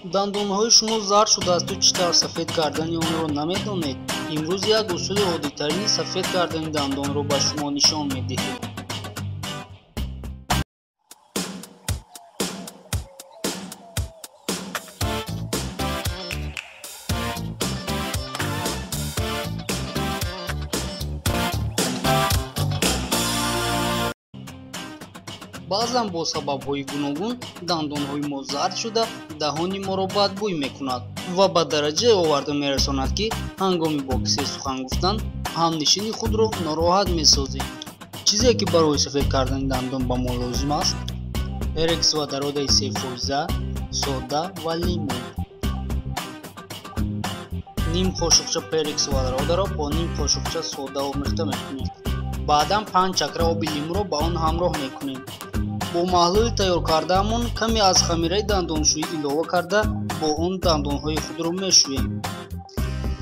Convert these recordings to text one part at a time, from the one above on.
Дандонҳои шумо зард шудаасту чӣ тавр сафед кардани онро намедонед? Имрӯз як усули оддитарини сафед кардани дандонро ба шумо нишон медиҳем. Баъзан бо сабабҳои гуногун дандонҳои мо зард шуда даҳони моро бадбӯй мекунад ва ба дараҷае оварда мерасонад, ки ҳангоми бо кисе сухан гуфтан ҳамнишини худро нороҳат месозем. Чизе ки барои сафед кардани дандон ба мо лозим аст: перекис водородаи сефоиза, сода ва лимӯ. Ним қошуқча перекис водородаро бо ним қошуқча сода омехта мекунем. Баъдан 5 чакра оби лимӯро ба он ҳамроҳ мекунем. Бо маҳлули тайёр кардаамон каме аз хамираи дандоншӯӣ илова карда бо он дандонҳои худро мешӯем.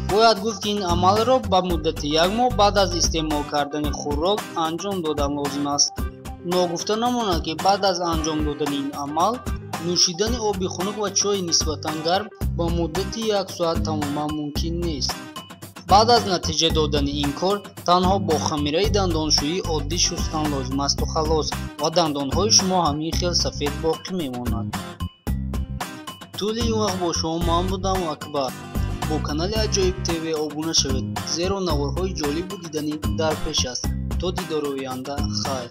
Бояд гуфт, ки ин амалро ба муддати як моҳ баъд аз истеъмол кардани хӯрок анҷом додан лозим аст. Ногуфта намонад, ки баъд аз анҷом додани ин амал нӯшидани оби хунук ва чойи нисбатан гарм ба муддати як соат тамоман мумкин нест. Баъд аз натиҷа додани ин кор танҳо бо хамираи дандоншӯӣ оддӣ шустан лозим асту халос, ва дандонҳои шумо ҳамин хел сафед боқӣ мемонад. Тӯли ин вақт бо шумо ман будам Акбар. Бо канали Аҷоиб ТВ обуна шавед, зеро наворҳои ҷолибу диданӣ дар пеш аст. То дидори оянда, хайр.